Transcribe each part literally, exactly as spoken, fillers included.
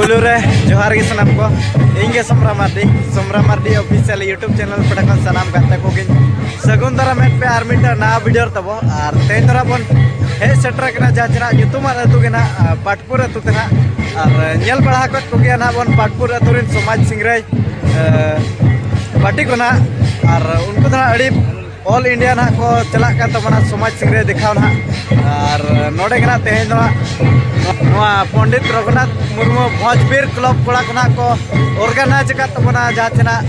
Hello ᱨᱮ, ᱡᱚᱦᱟᱨ ᱜᱮ ᱥᱟᱱᱟᱢ ᱠᱚ᱾ ᱤᱧ ᱜᱮ Somra Mardi, Somra Mardi official YouTube channel ᱯᱟᱦᱴᱟ ᱠᱷᱚᱱ ᱥᱟᱱᱟᱢ ᱜᱟᱛᱮ ᱠᱚᱜᱮᱧ ᱥᱟᱹᱜᱩᱱ ᱫᱟᱨᱟᱢᱮᱫ ᱯᱮᱭᱟ ᱟᱨ ᱢᱤᱫᱴᱟᱝ ᱱᱟᱣᱟ ᱵᱷᱤᱰᱤᱭᱳ ᱨᱮ ᱛᱟᱵᱚ᱾ ᱟᱨ ᱛᱮᱦᱮᱧ ᱫᱚ ᱱᱟᱜ ᱵᱚᱱ ᱦᱮᱡ ᱥᱮᱴᱮᱨ ᱟᱠᱟᱱᱟ ᱡᱟᱦᱟᱸ ᱪᱮ ᱱᱟᱜ ᱧᱩᱛᱩᱢᱟᱱ ᱟᱹᱛᱩ ᱜᱮ ᱱᱟᱜ, ᱟ, ᱯᱟᱴᱯᱩᱨ ᱟᱹᱛᱩ ᱛᱮ ᱱᱟᱜ᱾ ᱟᱨ, ᱟ, ᱧᱮᱞ ᱵᱟᱲᱟ ᱟᱠᱟᱫ ᱠᱚᱜᱮᱭᱟ ᱱᱟᱜ ᱵᱚᱱ ᱯᱟᱴᱯᱩᱨ ᱟᱹᱛᱩ ᱨᱮᱱ ᱥᱚᱢᱟᱡᱽ ᱥᱤᱝᱨᱟᱹᱭ, ᱟ, ᱯᱟᱴᱤ ᱠᱚ ᱱᱟᱜ᱾ ᱟᱨ ᱩᱱᱠᱩ ᱫᱚ ᱱᱟᱜ ᱟᱹᱰᱤ ᱚᱞ ᱤᱱᱰᱤᱭᱟ ᱱᱟᱦᱟᱜ ᱠᱚ ᱪᱟᱞᱟᱜ ᱠᱟᱱ ᱛᱟᱵᱚᱱᱟ ᱥᱚᱢᱟᱡᱽ ᱥᱤᱝᱨᱟᱹᱭ ᱫᱮᱠᱷᱟᱣ ᱱᱟᱦᱟᱜ᱾ ᱟᱨ ᱱᱚᱰᱮ ᱜᱮ ᱱᱟᱦᱟᱜ ᱛᱮᱦᱮᱧ ᱫᱚ ᱱᱟᱦᱟᱜ ᱱᱚᱣᱟ ᱯᱚᱱᱰᱤᱛ ᱨᱚᱜᱷᱩᱱᱟᱛᱷ ᱢᱩᱨᱢᱩ ᱵᱷᱚᱸᱡᱽ ᱵᱤᱨ ᱠᱞᱟᱵᱽ ᱠᱚᱲᱟ ᱠᱚ ᱱᱟᱦᱟᱜ ᱠᱚ ᱚᱨᱜᱟᱱᱟᱭᱤᱡᱽ ᱟᱠᱟᱫ ᱛᱟᱵᱚᱱᱟ ᱡᱟᱦᱟᱸ ᱪᱮ ᱱᱟᱦᱟᱜ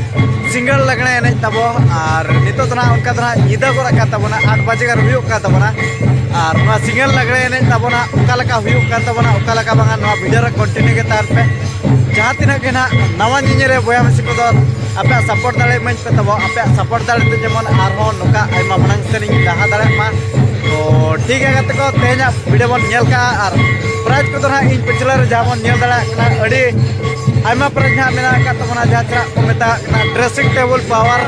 ᱥᱤᱸᱜᱟᱹᱲ ᱞᱟᱜᱽᱬᱮ ᱮᱱᱮᱡ ᱛᱟᱵᱚ᱾ ᱟᱨ ᱱᱤᱛᱚᱜ ᱫᱚ ᱱᱟᱦᱟᱜ ᱚᱱᱠᱟ ᱫᱚ ᱱᱟᱦᱟᱜ ᱧᱤᱫᱟᱹ ᱜᱚᱫ ᱟᱠᱟᱱ ᱛᱟᱵᱚᱱᱟ, ᱟᱴ ᱵᱟᱡᱮ ᱜᱟᱱ ᱦᱩᱭᱩᱜ ᱠᱟᱱ ᱛᱟᱵᱚᱱᱟ᱾ ᱟᱨ ᱱᱚᱣᱟ ᱥᱤᱸᱜᱟᱹᱲ ᱞᱟᱜᱽᱬᱮ ᱮᱱᱮᱡ ᱛᱟᱵᱚᱱᱟ ᱚᱠᱟ ᱞᱮᱠᱟ ᱦᱩᱭᱩᱜ ᱠᱟᱱ ᱛᱟᱵᱚᱱᱟ, ᱚᱠᱟ ᱞᱮᱠᱟ ᱵᱟᱝᱟ, ᱱᱚᱣᱟ ᱵᱷᱤᱰᱤᱭᱳ ᱨᱮ ᱠᱚᱱᱴᱤᱱᱤᱭᱩ ᱜᱮ ᱛᱟᱦᱮᱱ ᱯᱮ᱾ ᱡᱟᱦᱟᱸ ᱛᱤᱱᱟᱹᱜ ᱜᱮ ᱱᱟᱦᱟᱜ ᱱᱟᱣᱟ ᱧᱮᱧᱮᱞᱤᱭᱟᱹ ᱵᱚᱭᱦᱟ ᱢᱤᱥᱤ ᱠᱚᱫᱚ ᱟᱯᱮᱭᱟᱜ ᱥᱟᱯᱳᱨᱴ ᱫᱟᱲᱮ ᱤᱢᱟᱹᱧ ᱯᱮ ᱛᱟᱵᱚ, ᱟᱯᱮᱭᱟᱜ ᱥᱟᱯᱳᱨᱴ ᱫᱟᱲᱮ ᱛᱮ ᱡᱮᱢᱚᱱ ᱟᱨᱦᱚᱸ ᱱᱚᱝᱠᱟ ᱟᱭᱢᱟ ᱢᱟᱲᱟᱝ ᱥᱮᱱ ᱤᱧ ᱞᱟᱦᱟ ᱫᱟᱲᱮᱭᱟᱜ ᱢᱟ᱾ ᱛᱚ ᱴᱷᱤᱠ ᱜᱮᱭᱟ ᱜᱟᱛᱮ ᱠᱚ, ᱛᱮᱦᱮᱧᱟᱜ ᱵᱷᱤᱰᱤᱭᱳ ᱵᱚᱱ ᱧᱮᱞ ᱠᱟᱜᱼᱟ ᱟᱨ ᱯᱨᱟᱭᱤᱡᱽ ᱠᱚᱫᱚ ᱱᱟᱦᱟᱜ ᱤᱧ ᱯᱟᱹᱪᱷᱞᱟᱹ ᱨᱮ ᱡᱟᱦᱟᱸ ᱵᱚᱱ ᱧᱮᱞ ᱫᱟᱲᱮᱭᱟᱜ ᱠᱟᱱᱟ ᱟᱹᱰᱤ ᱟᱭᱢᱟ ᱯᱨᱟᱭᱤᱡᱽ ᱱᱟᱦᱟᱜ ᱢᱮᱱᱟᱜ ᱟᱠᱟᱫ ᱛᱟᱵᱚᱱᱟ, ᱡᱟᱦᱟᱸ ᱪᱮ ᱱᱟᱦᱟᱜ ᱠᱚ ᱢᱮᱛᱟᱜ ᱠᱟᱱᱟ ᱰᱨᱮᱥᱤᱝ ᱴᱮᱵᱩᱞ ᱯᱟᱣᱟᱨ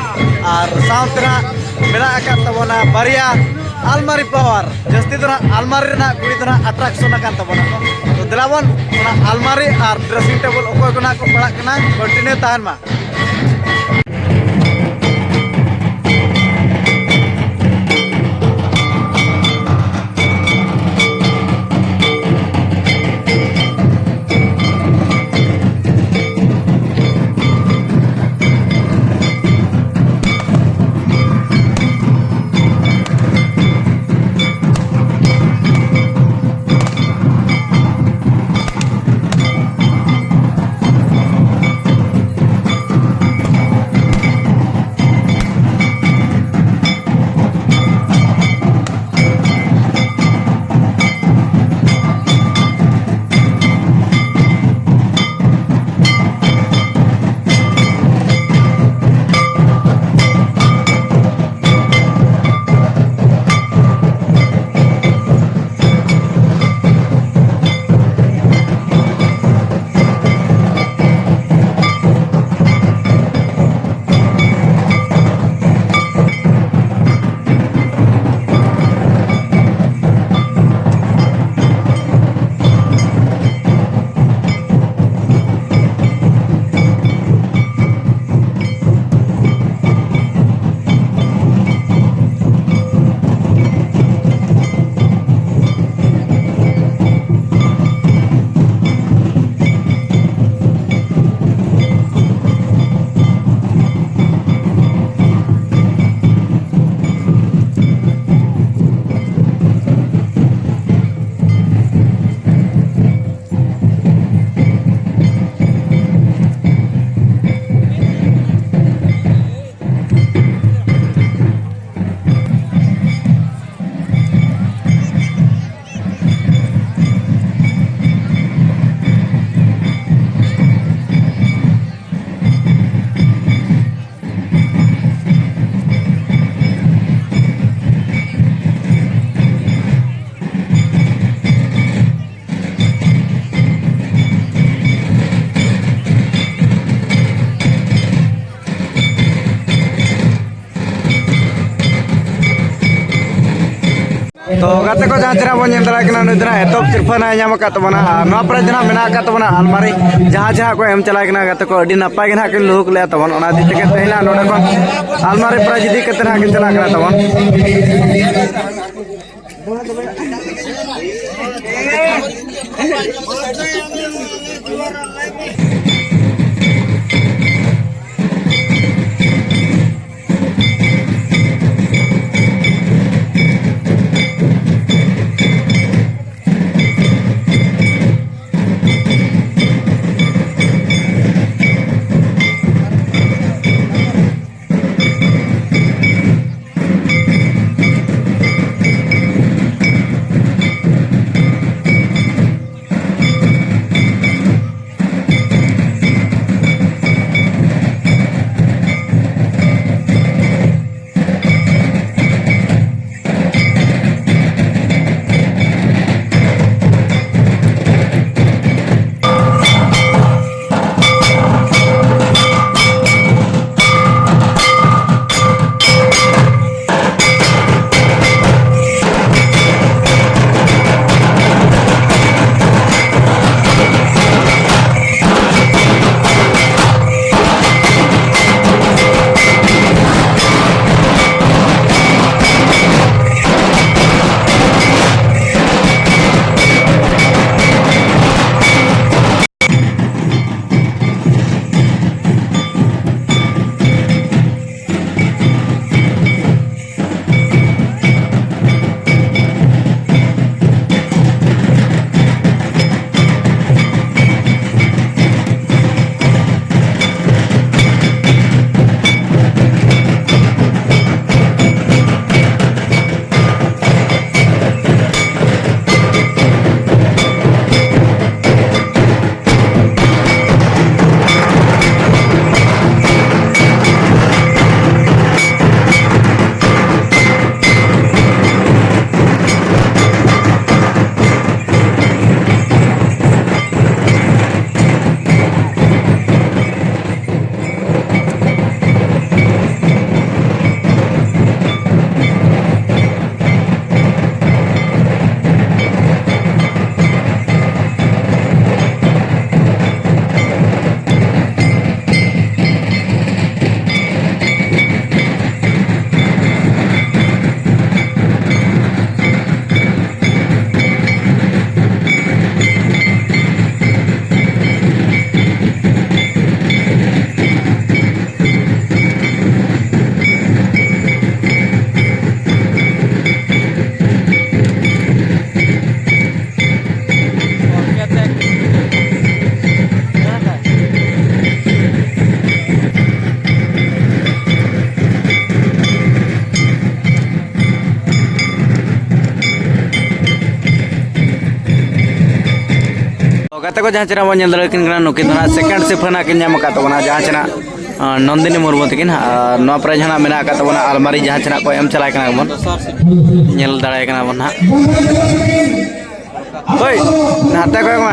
ᱟᱨ ᱥᱟᱶᱛᱮ ᱱᱟᱦᱟᱜ ᱢᱮᱱᱟᱜ ᱟᱠᱟᱫ ᱛᱟᱵᱚᱱᱟ ᱵᱟᱨᱭᱟ ᱟᱞᱢᱟᱨᱤ ᱯᱟᱣᱟᱨ᱾ ᱡᱟᱹᱥᱛᱤ ᱫᱚ ᱱᱟᱦᱟᱜ ᱟᱞᱢᱟᱨᱤ ᱨᱮᱱᱟᱜ ᱠᱩᱲᱤ ᱫᱚ ᱱᱟᱦᱟᱜ ᱟᱴᱨᱟᱠᱥᱚᱱ ᱟᱠᱟᱱ ᱛᱟᱵᱚᱱᱟ ᱠᱚ᱾ ᱛᱚ ᱫᱮᱞᱟ ᱵᱚᱱ ᱚᱱᱟ ᱟᱞᱢᱟᱨᱤ ᱟᱨ ᱰᱨᱮᱥᱤᱝ ᱴᱮᱵᱩᱞ ᱚᱠᱚᱭ ᱠᱚ ᱱᱟᱦᱟᱜ ᱠᱚ ᱯᱟᱲᱟᱜ ᱠᱟᱱᱟ, ᱠᱚᱱᱴᱤᱱᱤᱭᱩ ᱛᱟᱦᱮᱱ ᱢᱟ᱾ ᱛᱚ ᱜᱟᱛᱮ ᱠᱚ, ᱡᱟᱦᱟᱸ ᱪᱮᱦᱨᱟ ᱵᱚᱱ ᱧᱮᱞ ᱫᱟᱲᱮᱭᱟᱜ ᱠᱟᱱᱟ, ᱱᱩᱭ ᱫᱚ ᱱᱟᱦᱟᱜ ᱮᱛᱚᱦᱚᱵ ᱥᱤᱨᱯᱷᱟᱹ ᱱᱟᱦᱟᱜ ᱮ ᱧᱟᱢ ᱟᱠᱟᱫ ᱛᱟᱵᱚᱱᱟ᱾ ᱟᱨ ᱱᱚᱣᱟ ᱯᱨᱟᱭᱤᱡᱽ ᱫᱚ ᱱᱟᱦᱟᱜ ᱢᱮᱱᱟᱜ ᱟᱠᱟᱫ ᱛᱟᱵᱚᱱᱟ ᱟᱞᱢᱟᱨᱤ, ᱡᱟᱦᱟᱸ ᱡᱟᱦᱟᱸ ᱠᱚ ᱮᱢ ᱪᱟᱞᱟᱣ ᱠᱟᱱᱟ ᱜᱟᱛᱮ ᱠᱚ, ᱟᱹᱰᱤ ᱱᱟᱯᱟᱭ ᱜᱮ ᱱᱟᱦᱟᱜ ᱠᱤᱱ ᱞᱩᱦᱩᱠ ᱞᱮᱫᱼᱟ ᱛᱟᱵᱚᱱ᱾ ᱚᱱᱟ ᱤᱫᱤ ᱛᱮᱜᱮ ᱛᱮᱦᱮᱧ ᱱᱟᱦᱟᱜ ᱱᱚᱰᱮ ᱠᱷᱚᱱ ᱟᱞᱢᱟᱨᱤ ᱯᱨᱟᱭᱤᱡᱽ ᱤᱫᱤ ᱠᱟᱛᱮ ᱱᱟᱦᱟᱜ ᱠᱤᱱ ᱪᱟᱞᱟᱜ ᱠᱟᱱᱟ ᱛᱟᱵᱚᱱ᱾ ᱛᱚ ᱜᱟᱛᱮ ᱠᱚ, ᱡᱟᱦᱟᱸ ᱪᱮ ᱱᱟᱜ ᱵᱚᱱ ᱧᱮᱞ ᱫᱟᱲᱮᱭᱟᱠᱤᱱ ᱠᱟᱱᱟ, ᱱᱩᱠᱤᱱ ᱫᱚ ᱱᱟᱜ ᱥᱮᱠᱮᱱᱰ ᱥᱤᱨᱯᱷᱟᱹ ᱱᱟᱜ ᱠᱤᱱ ᱧᱟᱢ ᱟᱠᱟᱫ ᱛᱟᱵᱚᱱᱟ, ᱡᱟᱦᱟᱸ ᱪᱮ ᱱᱟᱜ, ᱟᱸ, ᱱᱚᱱᱫᱤᱱᱤ ᱢᱩᱨᱢᱩ ᱛᱟᱹᱠᱤᱱ᱾ ᱟᱨ ᱱᱚᱣᱟ ᱯᱨᱟᱭᱤᱡᱽ ᱱᱟᱜ ᱢᱮᱱᱟᱜ ᱟᱠᱟᱫ ᱛᱟᱵᱚᱱᱟ ᱟᱞᱢᱟᱨᱤ, ᱡᱟᱦᱟᱸ ᱪᱮ ᱱᱟᱜ ᱠᱚ ᱮᱢ ᱪᱟᱞᱟᱣ ᱠᱟᱱᱟ ᱵᱚᱱ, ᱧᱮᱞ ᱫᱟᱲᱮᱭᱟᱭ ᱠᱟᱱᱟ ᱵᱚᱱ ᱱᱟᱜ᱾ ᱦᱳᱭ, ᱱᱟᱛᱮ ᱠᱚᱭᱚᱜ ᱢᱮ᱾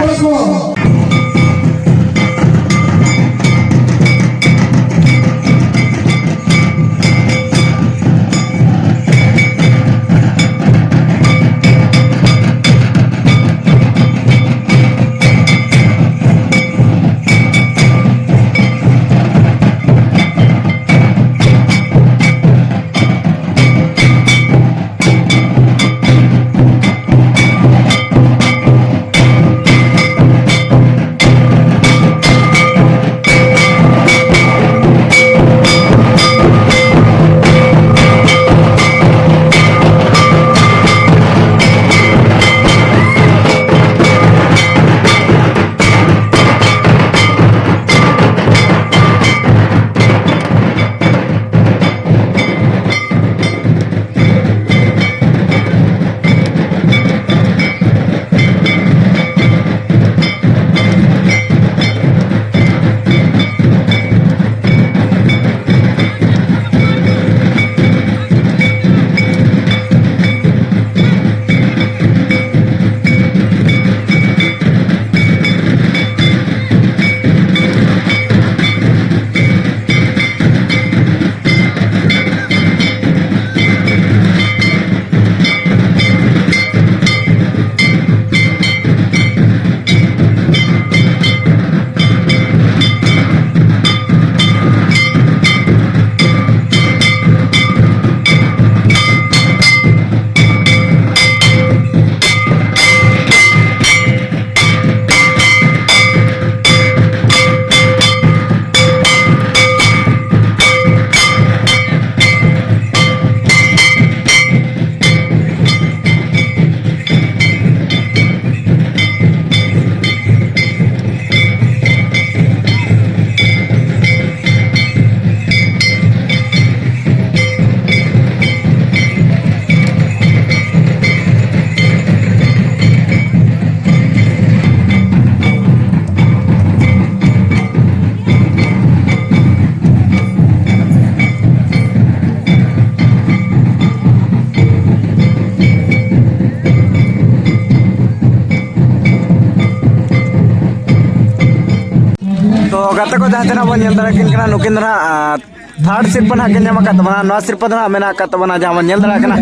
ᱜᱟᱛᱮ ᱠᱚ ᱡᱟᱦᱟᱸ ᱛᱤᱱᱟᱹᱜ ᱵᱚᱱ ᱧᱮᱞ ᱫᱟᱲᱮᱭᱟᱜ ᱠᱤᱱ ᱠᱟᱱᱟ, ᱱᱩᱠᱤᱱ ᱫᱚ ᱱᱟᱦᱟᱜ ᱛᱷᱟᱨᱰ ᱥᱤᱨᱯᱟᱹ ᱱᱟᱦᱟᱜ ᱠᱤᱱ ᱧᱟᱢ ᱟᱠᱟᱫ ᱛᱟᱵᱚᱱᱟ᱾ ᱱᱚᱣᱟ ᱥᱤᱨᱯᱟᱹ ᱫᱚ ᱱᱟᱦᱟᱜ ᱢᱮᱱᱟᱜ ᱟᱠᱟᱫ ᱛᱟᱵᱚᱱᱟ ᱡᱟᱦᱟᱸ ᱵᱚᱱ ᱧᱮᱞ ᱫᱟᱲᱮᱭᱟᱜ ᱠᱟᱱᱟ,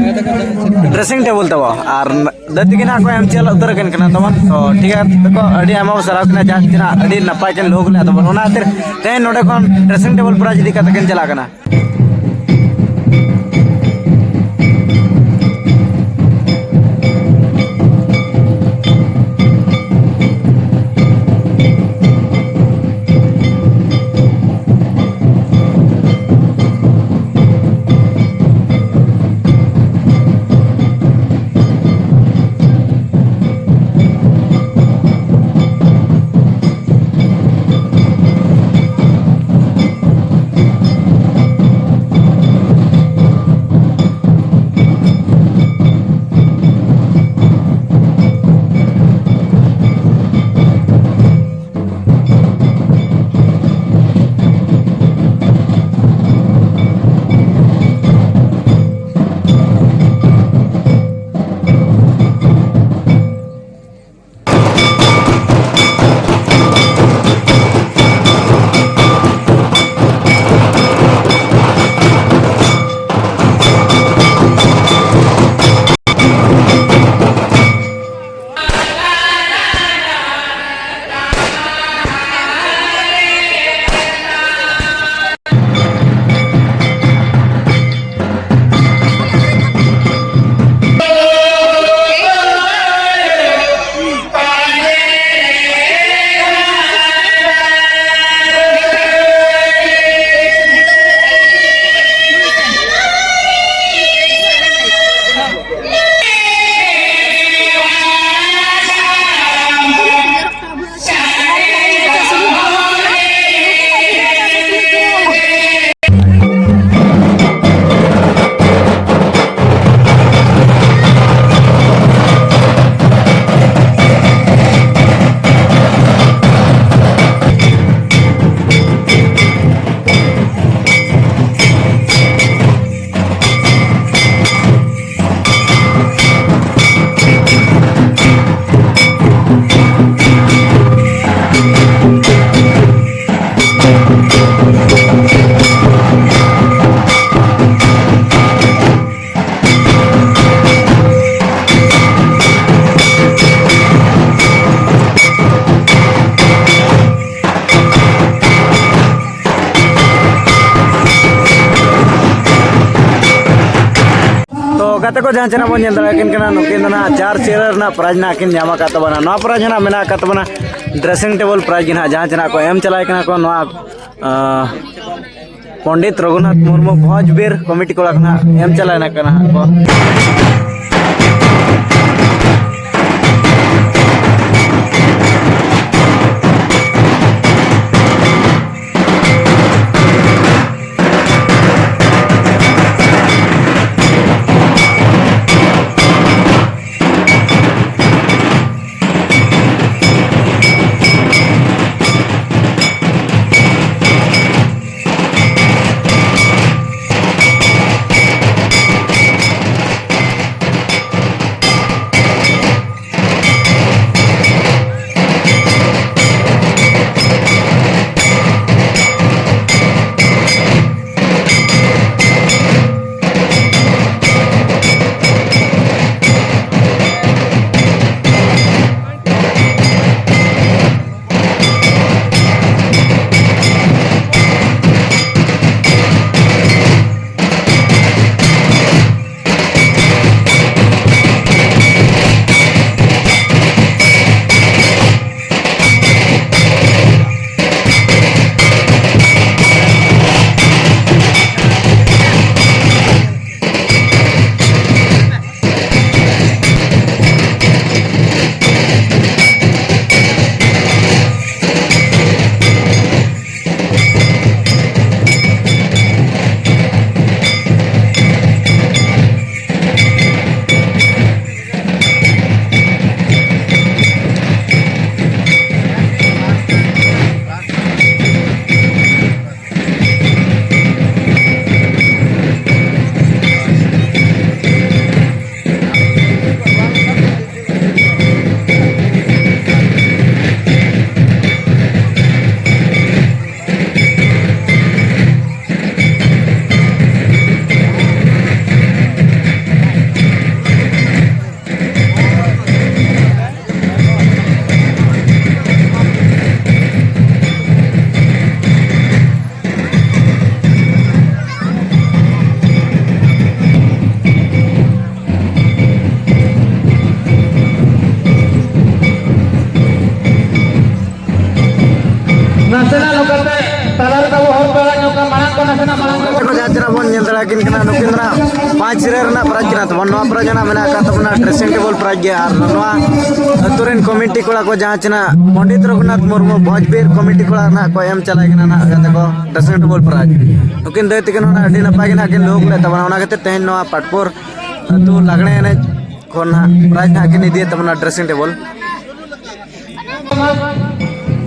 ᱰᱨᱮᱥᱤᱝ ᱴᱮᱵᱚᱞ ᱛᱟᱵᱚ, ᱟᱨ ᱫᱟᱹᱛᱤ ᱜᱮ ᱱᱟᱦᱟᱜ ᱠᱚ ᱮᱢ ᱪᱟᱞ ᱩᱛᱟᱹᱨ ᱟᱹᱠᱤᱱ ᱠᱟᱱᱟ ᱛᱟᱵᱚᱱ᱾ ᱛᱚ ᱴᱷᱤᱠ ᱜᱮᱭᱟ, ᱛᱟᱠᱚ ᱟᱹᱰᱤ ᱟᱭᱢᱟ ᱵᱚ ᱥᱟᱨᱦᱟᱣ ᱠᱤᱱᱟ, ᱡᱟᱦᱟᱸ ᱛᱤᱱᱟᱹᱜ ᱟᱹᱰᱤ ᱱᱟᱯᱟᱭ ᱠᱤᱱ ᱞᱩᱦᱩᱠ ᱞᱮᱫ ᱛᱟᱵᱚᱱ, ᱚᱱᱟ ᱠᱷᱟᱹᱛᱤᱨ ᱛᱮᱦᱮᱧ ᱱᱚᱰᱮ ᱠᱷᱚᱱ ᱰᱨᱮᱥᱤᱝ ᱴᱮᱵᱚᱞ ᱯᱨᱟᱭᱤᱡᱽ ᱤᱫᱤ ᱠᱟᱛᱮ ᱠᱤᱱ ᱪᱟᱞᱟᱜ ᱠᱟᱱᱟ᱾ ᱜᱟᱛᱮ ᱠᱚ, ᱡᱟᱦᱟᱸ ᱪᱮᱱᱟᱜ ᱵᱚᱱ ᱧᱮᱞ ᱫᱟᱲᱮᱭᱟᱜ ᱠᱤᱱ ᱠᱟᱱᱟ, ᱱᱩᱠᱤᱱ ᱫᱚ ᱱᱟᱦᱟᱜ ᱪᱟᱨ ᱪᱤᱭᱟᱹᱨ ᱨᱮᱱᱟᱜ ᱯᱨᱟᱭᱤᱡᱽ ᱱᱟᱦᱟᱜ ᱠᱤᱱ ᱧᱟᱢ ᱟᱠᱟᱫ ᱛᱟᱵᱚᱱᱟ᱾ ᱱᱚᱣᱟ ᱯᱨᱟᱭᱤᱡᱽ ᱱᱟᱦᱟᱜ ᱢᱮᱱᱟᱜ ᱟᱠᱟᱫ ᱛᱟᱵᱚᱱᱟ ᱰᱨᱮᱥᱤᱝ ᱴᱮᱵᱚᱞ ᱯᱨᱟᱭᱤᱡᱽ ᱜᱮ ᱱᱟᱦᱟᱜ, ᱡᱟᱦᱟᱸ ᱪᱮᱱᱟᱜ ᱠᱚ ᱮᱢ ᱪᱟᱞᱟᱣ ᱠᱟᱱᱟ ᱠᱚ ᱱᱚᱣᱟ, ᱟᱸ, ᱯᱚᱱᱰᱤᱛ ᱨᱚᱜᱷᱩᱱᱟᱛᱷ ᱢᱩᱨᱢᱩ ᱵᱷᱚᱡᱽ ᱵᱤᱨ ᱠᱚᱢᱤᱴᱤ ᱠᱚᱲᱟ ᱠᱚ ᱱᱟᱦᱟᱜ ᱮᱢ ᱪᱟᱞᱟᱣ ᱠᱟᱱᱟ ᱠᱚ᱾ ᱟᱹᱠᱤᱱ ᱠᱟᱱᱟ, ᱱᱩᱠᱤᱱ ᱫᱚ ᱱᱟᱜ ᱯᱟᱸᱪ ᱥᱤᱨᱟᱹ ᱨᱮᱱᱟᱜ ᱯᱨᱟᱭᱤᱡᱽ ᱠᱟᱱᱟ ᱛᱟᱵᱚᱱ᱾ ᱱᱚᱣᱟ ᱯᱨᱟᱭᱤᱡᱽ ᱨᱮᱱᱟᱜ ᱢᱮᱱᱟᱜ ᱟᱠᱟᱫ ᱛᱟᱵᱚᱱᱟ ᱰᱨᱮᱥᱤᱝ ᱴᱮᱵᱚᱞ ᱯᱨᱟᱭᱤᱡᱽ ᱜᱮ᱾ ᱟᱨ ᱱᱚᱣᱟ ᱟᱹᱛᱩ ᱨᱮᱱ ᱠᱚᱢᱤᱴᱤ ᱠᱚᱲᱟ ᱠᱚ ᱡᱟᱦᱟᱸ ᱪᱮ ᱱᱟᱜ ᱯᱚᱱᱰᱤᱛ ᱨᱚᱜᱷᱩᱱᱟᱛᱷ ᱢᱩᱨᱢᱩ ᱵᱷᱚᱡᱽᱵᱤᱨ ᱠᱚᱢᱤᱴᱤ ᱠᱚᱲᱟ ᱱᱟᱜ ᱠᱚ ᱮᱢ ᱪᱟᱞᱟᱣ ᱠᱟᱱᱟ ᱱᱟᱜ ᱜᱟᱛᱮ ᱠᱚ ᱰᱨᱮᱥᱤᱝ ᱴᱮᱵᱚᱞ ᱯᱨᱟᱭᱤᱡᱽ᱾ ᱱᱩᱠᱤᱱ ᱫᱟᱹᱭ ᱛᱟᱹᱠᱤᱱ ᱦᱚᱸ ᱱᱟᱜ ᱟᱹᱰᱤ ᱱᱟᱯᱟᱭ ᱜᱮ ᱱᱟᱜ ᱠᱤᱱ ᱞᱩᱦᱩᱠ ᱞᱮᱫ ᱛᱟᱵᱚᱱᱟ᱾ ᱚᱱᱟ ᱠᱷᱟᱹᱛᱤᱨ ᱛᱮᱦᱮᱧ ᱱᱚᱣᱟ ᱯᱟᱴᱯᱩᱨ ᱟᱹᱛᱩ ᱞᱟᱜᱽᱬᱮ ᱮᱱᱮᱡ ᱠᱷᱚᱱ ᱱᱟᱜ ᱯᱨᱟᱭᱤᱡᱽ ᱱᱟᱜ ᱠᱤᱱ ᱤᱫᱤᱭᱮᱫ ᱛᱟᱵᱚᱱᱟ ᱰᱨᱮᱥᱤᱝ ᱴᱮᱵᱚᱞ᱾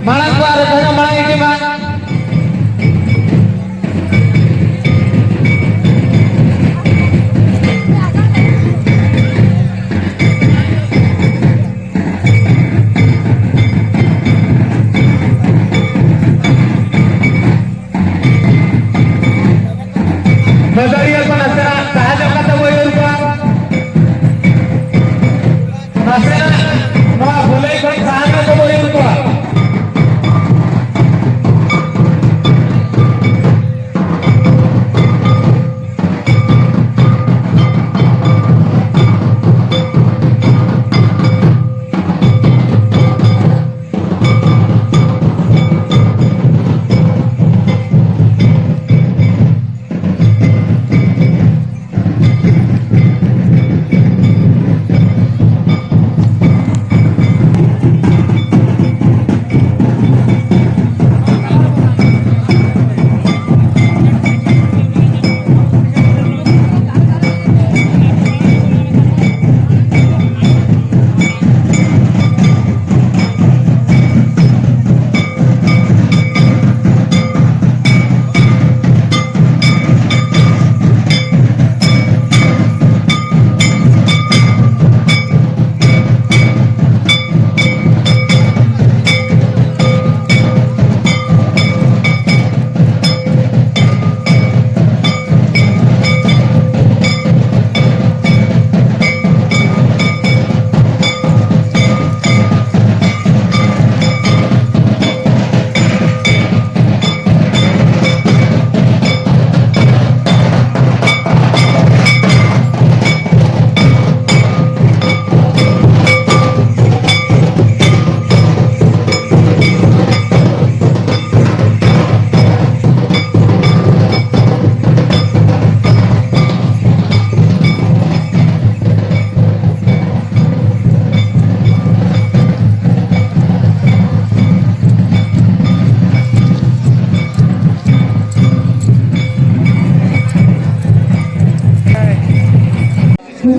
ᱢᱟᱲᱟᱝ ᱠᱚ ᱟᱨ ᱛᱟᱭᱱᱚᱢ ᱢᱟᱲᱟᱝ ᱤᱫᱤ ᱢᱟ᱾ ᱵᱟᱹᱫᱟᱹᱲᱤᱭᱟᱹ ᱠᱚ ᱱᱟᱥᱮᱱᱟᱜ ᱥᱟᱦᱟ ᱧᱚᱜ ᱠᱟᱛᱮ ᱵᱚ ᱟᱹᱭᱩᱨ ᱠᱚᱣᱟ᱾ ᱱᱟᱥᱮᱱᱟᱜ ᱱᱚᱣᱟ ᱵᱷᱟᱹᱞᱟᱹᱭ ᱠᱷᱚᱱ ᱥᱟᱦᱟ ᱧᱚᱜ ᱛᱮᱵᱚ ᱟᱹᱭᱩᱨ ᱠᱚᱣᱟ᱾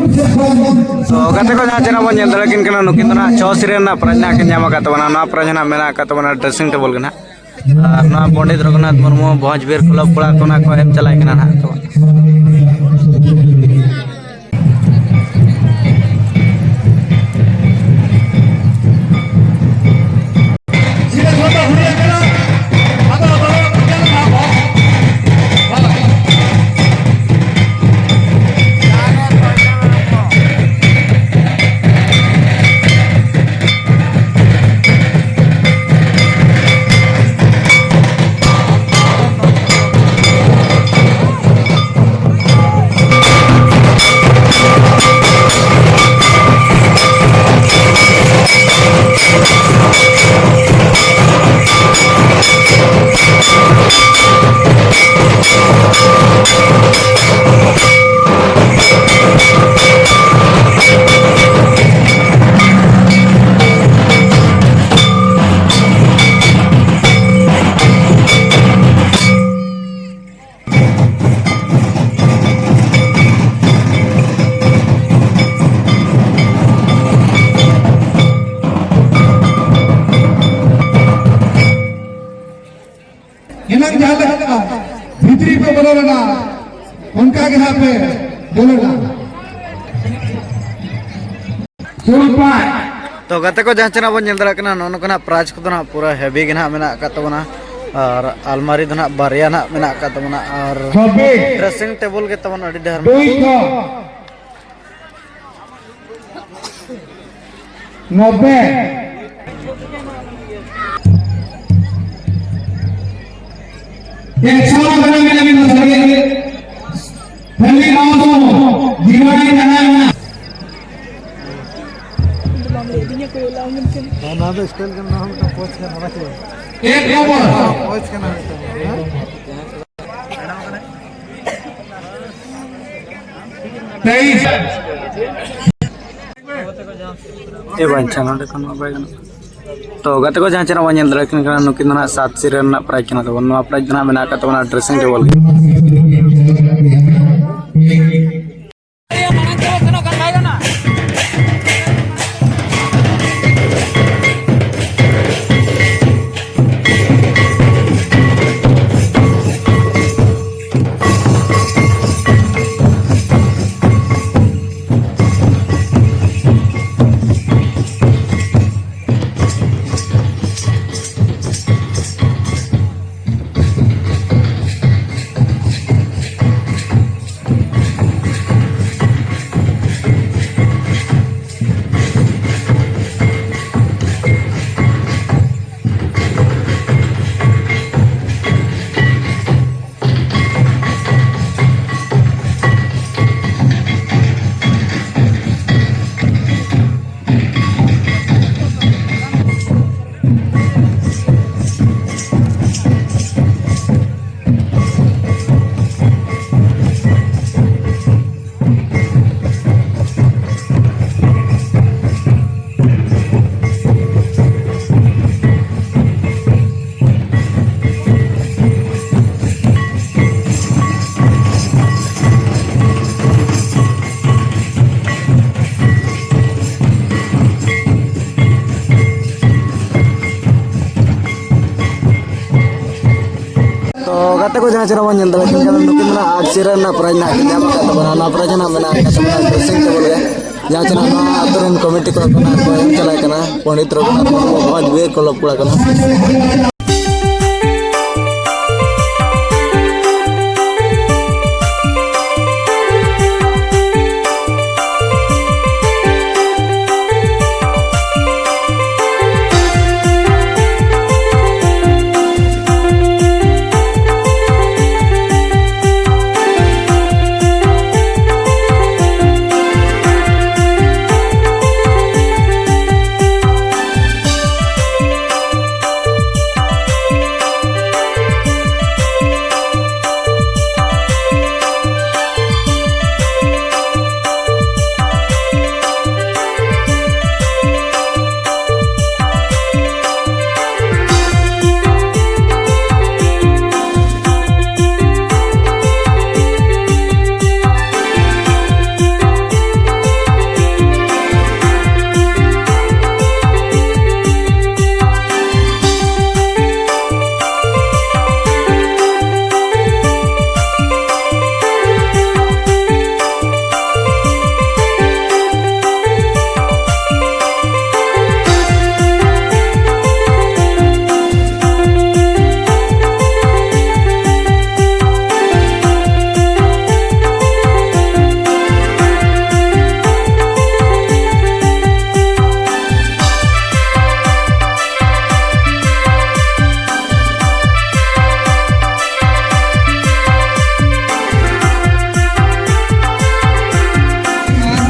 ᱛᱚ ᱜᱟᱛᱮ ᱠᱚ, ᱡᱟᱦᱟᱸ ᱪᱮᱱᱟᱜ ᱵᱚᱱ ᱧᱮᱞ ᱫᱟᱲᱮᱭᱟᱠᱤᱱ ᱠᱟᱱᱟ, ᱱᱩᱠᱤᱱ ᱫᱚ ᱱᱟᱦᱟᱜ ᱪᱷᱚ ᱥᱤᱨᱟᱹ ᱨᱮᱱᱟᱜ ᱯᱨᱟᱭᱤᱡᱽ ᱱᱟᱦᱟᱜ ᱠᱤᱱ ᱧᱟᱢ ᱟᱠᱟᱫ ᱛᱟᱵᱚᱱᱟ᱾ ᱱᱚᱣᱟ ᱯᱨᱟᱭᱤᱡᱽ ᱱᱟᱦᱟᱜ ᱢᱮᱱᱟᱜ ᱟᱠᱟᱫ ᱛᱟᱵᱚᱱᱟ ᱰᱨᱮᱥᱤᱝ ᱴᱮᱵᱚᱞ ᱜᱮ ᱱᱟᱦᱟᱜ᱾ ᱟᱨ ᱱᱚᱣᱟ ᱯᱚᱱᱰᱤᱛ ᱨᱚᱜᱷᱩᱱᱟᱛᱷ ᱢᱩᱨᱢᱩ ᱵᱷᱚᱸᱡᱽ ᱵᱤᱨ ᱠᱞᱟᱵᱽ ᱠᱚᱲᱟ ᱠᱚ ᱱᱟᱦᱟᱜ ᱠᱚ ᱮᱢ ᱪᱟᱞᱟᱭ ᱠᱟᱱᱟ ᱱᱟᱦᱟᱜ᱾ ᱛᱚ ᱮᱱᱟᱝ ᱡᱟᱦᱟᱸ ᱞᱮᱠᱟ ᱵᱷᱤᱛᱨᱤ ᱯᱮ ᱵᱚᱞᱚ ᱞᱮᱱᱟ, ᱚᱱᱠᱟ ᱜᱮ ᱦᱟᱸᱜ ᱯᱮ ᱵᱚᱞᱚᱱᱟ᱾ ᱥᱩᱨᱯᱟᱭ᱾ ᱛᱚ ᱜᱟᱛᱮ ᱠᱚ, ᱡᱟᱦᱟᱸ ᱪᱮᱱᱟᱜ ᱵᱚᱱ ᱧᱮᱞ ᱫᱟᱲᱮᱭᱟᱜ ᱠᱟᱱᱟ, ᱱᱚᱜᱼᱚ ᱱᱚᱝᱠᱟᱱᱟᱜ ᱯᱨᱟᱭᱤᱡᱽ ᱠᱚᱫᱚ ᱱᱟᱦᱟᱜ ᱯᱩᱨᱟᱹ ᱦᱮᱵᱤ ᱜᱮ ᱱᱟᱦᱟᱜ ᱢᱮᱱᱟᱜ ᱟᱠᱟᱫ ᱛᱟᱵᱚᱱᱟ᱾ ᱟᱨ ᱟᱞᱢᱟᱨᱤ ᱫᱚ ᱱᱟᱦᱟᱜ ᱵᱟᱨᱭᱟ ᱱᱟᱦᱟᱜ ᱢᱮᱱᱟᱜ ᱟᱠᱟᱫ ᱛᱟᱵᱚᱱᱟ᱾ ᱟᱨ ᱪᱷᱚᱵᱵᱤᱥ᱾ ᱰᱨᱮᱥᱤᱝ ᱴᱮᱵᱚᱞ ᱜᱮ ᱛᱟᱵᱚᱱ ᱟᱹᱰᱤ ᱰᱷᱮᱨ ᱢᱮᱱᱟᱜᱼᱟ᱾ ᱫᱩᱭᱥᱚ᱾ ᱱᱚᱵᱵᱮ᱾ ᱮᱠᱥᱚ ᱴᱟᱠᱟ ᱢᱮᱱᱟᱜ ᱵᱤᱱ ᱥᱟᱹᱨᱤ᱾ ᱠᱷᱟᱹᱞᱤ ᱱᱚᱣᱟ ᱫᱚ ᱡᱤᱵᱚᱱ ᱨᱮ ᱛᱟᱦᱮᱸ ᱞᱮᱱᱟ᱾ ᱦᱮᱸ, ᱱᱚᱣᱟ ᱫᱚ ᱥᱴᱟᱭᱤᱞ ᱠᱟᱱᱟ, ᱱᱚᱣᱟ ᱦᱚᱸ ᱢᱤᱫᱴᱟᱝ ᱯᱚᱡᱽ ᱠᱟᱱᱟ, ᱵᱟᱲᱟᱭ ᱠᱮᱫᱟ᱾ ᱮᱠ ᱱᱚᱢᱵᱚᱨ᱾ ᱯᱚᱡᱽ ᱠᱟᱱᱟ ᱢᱤᱫᱴᱟᱝ, ᱦᱮᱸ? ᱛᱮᱭᱤᱥ᱾ ᱮ ᱵᱟᱧᱪᱟᱣ, ᱱᱚᱰᱮ ᱠᱷᱚᱱ ᱢᱟ ᱵᱟᱭ ᱜᱟᱱᱚᱜ ᱠᱟᱱᱟ᱾ ᱛᱚ ᱜᱟᱛᱮ ᱠᱚ, ᱡᱟᱦᱟᱸ ᱪᱮᱱᱟᱜ ᱵᱚᱱ ᱧᱮᱞ ᱫᱟᱲᱮᱭᱟᱜ ᱠᱟᱱᱟ, ᱱᱩᱠᱤᱱ ᱫᱚ ᱱᱟᱦᱟᱜ ᱥᱟᱛ ᱥᱤᱨᱟᱹ ᱨᱮᱱᱟᱜ ᱯᱨᱟᱭᱤᱡᱽ ᱠᱟᱱᱟ ᱛᱟᱵᱚᱱ᱾ ᱱᱚᱣᱟ ᱯᱨᱟᱭᱤᱡᱽ ᱫᱚ ᱱᱟᱦᱟᱜ ᱢᱮᱱᱟᱜ ᱟᱠᱟᱫ ᱛᱟᱵᱚᱱᱟ ᱰᱨᱮᱥᱤᱝ ᱴᱮᱵᱚᱞ ᱜᱮ᱾ ᱜᱟᱛᱮ ᱠᱚ, ᱡᱟᱦᱟᱸ ᱪᱮᱦᱨᱟ ᱵᱚᱱ ᱧᱮᱞ ᱫᱟᱲᱮᱭᱟᱜ ᱠᱟᱱᱟ, ᱱᱩᱠᱤᱱ ᱫᱚ ᱱᱟᱜ ᱟᱨ ᱪᱮᱦᱨᱟ ᱨᱮᱱᱟᱜ ᱯᱨᱟᱭᱤᱡᱽ ᱱᱟᱜ ᱠᱤᱱ ᱧᱟᱢ ᱟᱠᱟᱫ ᱛᱟᱵᱚᱱᱟ᱾ ᱱᱚᱣᱟ ᱯᱨᱟᱭᱤᱡᱽ ᱱᱟᱜ ᱢᱮᱱᱟᱜ ᱟᱠᱟᱫ ᱛᱟᱵᱚᱱᱟ ᱰᱨᱮᱥᱤᱝ ᱴᱮᱵᱚᱞ ᱨᱮ, ᱡᱟᱦᱟᱸ ᱪᱮᱦᱨᱟ ᱱᱚᱣᱟ ᱟᱛᱳ ᱨᱮᱱ ᱠᱚᱢᱤᱴᱤ ᱠᱚ ᱠᱷᱚᱱᱟᱜ ᱠᱚ ᱮᱢ ᱪᱟᱞᱟᱜ ᱠᱟᱱᱟ ᱯᱚᱱᱰᱤᱛ ᱨᱚᱜᱷᱩᱱᱟᱛᱷ ᱢᱩᱨᱢᱩ ᱵᱷᱚᱸᱡᱽ ᱵᱤᱦᱟᱹᱨᱤ ᱠᱞᱟᱵᱽ ᱠᱚᱲᱟ ᱠᱟᱱᱟ᱾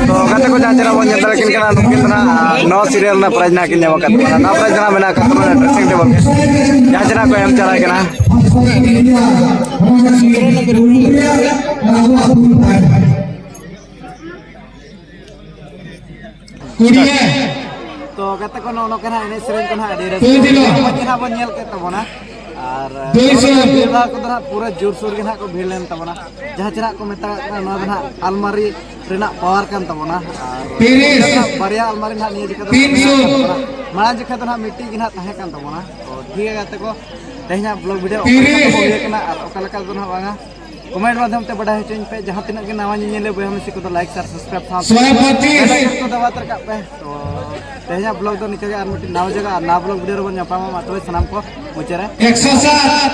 ᱛᱚ ᱜᱟᱛᱮ ᱠᱚ, ᱡᱟᱦᱟᱸ ᱪᱮᱦᱨᱟ ᱵᱚᱱ ᱧᱮᱞ ᱫᱟᱲᱮ ᱠᱤᱱ ᱠᱟᱱᱟ, ᱱᱩᱠᱤᱱ ᱫᱚ ᱱᱟᱜ ᱱᱚᱣᱟ ᱥᱤᱨᱤᱭᱟᱞ ᱨᱮᱱᱟᱜ ᱯᱨᱟᱭᱤᱡᱽ ᱱᱟᱜ ᱠᱤᱱ ᱧᱟᱢ ᱟᱠᱟᱫ ᱛᱟᱵᱚᱱᱟ᱾ ᱱᱚᱣᱟ ᱯᱨᱟᱭᱤᱡᱽ ᱫᱚ ᱱᱟᱜ ᱢᱮᱱᱟᱜ ᱟᱠᱟᱫ ᱛᱟᱵᱚᱱᱟ ᱰᱨᱮᱥᱤᱝ ᱴᱮᱵᱚᱞ ᱨᱮ, ᱡᱟᱦᱟᱸ ᱪᱮᱦᱨᱟ ᱠᱚ ᱮᱢ ᱪᱟᱞᱟᱭ ᱠᱟᱱᱟ᱾ ᱛᱚ ᱜᱟᱛᱮ ᱠᱚ, ᱱᱚᱜᱼᱚ ᱱᱚᱝᱠᱟ ᱱᱟᱜ ᱮᱱᱮᱡ ᱥᱮᱨᱮᱧ ᱠᱚ ᱱᱟᱜ ᱟᱹᱰᱤ ᱨᱟᱹᱥᱠᱟᱹ ᱢᱚᱡᱽ ᱜᱮ ᱱᱟᱜ ᱵᱚᱱ ᱧᱮᱞ ᱠᱮᱫ ᱛᱟᱵᱚᱱᱟ᱾ ᱟᱨ ᱱᱚᱣᱟ ᱵᱷᱤᱲ ᱵᱷᱟᱲ ᱠᱚᱫᱚ ᱱᱟᱜ ᱯᱩᱨᱟᱹ ᱡᱳᱨᱥᱳᱨ ᱜᱮ ᱱᱟᱜ ᱠᱚ ᱵᱷᱤᱲ ᱞᱮᱱ ᱛᱟᱵᱚᱱᱟ᱾ ᱡᱟᱦᱟᱸ ᱪᱮ ᱱᱟᱜ ᱠᱚ ᱢᱮᱛᱟᱜ ᱠᱟᱱᱟ, ᱱᱚᱣᱟ ᱫᱚ ᱱᱟᱜ ᱟᱞᱢᱟᱨᱤ ᱨᱮᱱᱟᱜ ᱯᱟᱣᱟᱨ ᱠᱟᱱ ᱛᱟᱵᱚᱱᱟ᱾ ᱟᱨ ᱵᱟᱨᱭᱟ ᱟᱞᱢᱟᱨᱤ ᱱᱟᱜ ᱱᱤᱭᱟᱹ ᱡᱚᱠᱷᱟ ᱫᱚ ᱢᱮᱱᱟᱜ ᱠᱟᱫ ᱛᱟᱵᱚᱱᱟ᱾ ᱢᱟᱲᱟᱝ ᱡᱚᱠᱷᱟ ᱫᱚ ᱱᱟᱜ ᱢᱤᱫᱴᱤᱡ ᱜᱮ ᱱᱟᱜ ᱛᱟᱦᱮᱸ ᱠᱟᱱ ᱛᱟᱵᱚᱱᱟ᱾ ᱛᱚ ᱴᱷᱤᱠ ᱜᱮᱭᱟ ᱜᱟᱛᱮ ᱠᱚ, ᱛᱮᱦᱮᱧᱟᱜ ᱵᱞᱚᱜ ᱵᱷᱤᱰᱤᱭᱳ ᱚᱠᱟ ᱞᱮᱠᱟ ᱛᱤᱨᱤᱥ᱾ ᱦᱩᱭ ᱠᱟᱱᱟ ᱟᱨ ᱚᱠᱟ ᱞᱮᱠᱟ ᱫᱚ ᱱᱟᱦᱟᱜ ᱵᱟᱝᱟ, ᱠᱚᱢᱮᱱᱴ ᱢᱟᱫᱽᱫᱷᱚᱢ ᱛᱮ ᱵᱟᱰᱟᱭ ᱦᱚᱪᱚᱧ ᱯᱮ᱾ ᱡᱟᱦᱟᱸ ᱛᱤᱱᱟᱹᱜ ᱜᱮ ᱱᱟᱣᱟ ᱧᱮᱧᱮᱞᱤᱭᱟᱹ ᱵᱚᱭᱦᱟ ᱢᱤᱥᱤ ᱠᱚᱫᱚ ᱞᱟᱭᱤᱠ, ᱥᱮᱭᱟᱨ, ᱥᱟᱵᱥᱠᱨᱟᱭᱤᱵ ᱥᱟᱶᱛᱮ ᱥᱚᱭ ᱯᱚᱸᱪᱤᱥ᱾ ᱵᱮᱞ ᱟᱭᱠᱚᱱ ᱠᱚ ᱫᱟᱵᱟᱣ ᱛᱟᱨᱟ ᱠᱟᱜ ᱯᱮ᱾ ᱛᱚ ᱛᱮᱦᱮᱧᱟᱜ ᱵᱞᱚᱜ ᱫᱚ ᱱᱤᱝᱠᱟᱹ ᱜᱮ, ᱟᱨ ᱢᱤᱫᱴᱤᱡ ᱱᱟᱣᱟ ᱡᱟᱭᱜᱟ ᱟᱨ ᱱᱟᱣᱟ ᱵᱞᱚᱜ ᱵᱷᱤᱰᱤᱭᱳ ᱨᱮᱵᱚᱱ ᱧᱟᱯᱟᱢᱟ᱾ ᱢᱟ ᱛᱚᱵᱮ ᱥᱟᱱᱟᱢ ᱠᱚ ᱢᱩᱪᱟᱹᱫ ᱨᱮ ᱮᱠᱥᱚ ᱥᱟᱛ᱾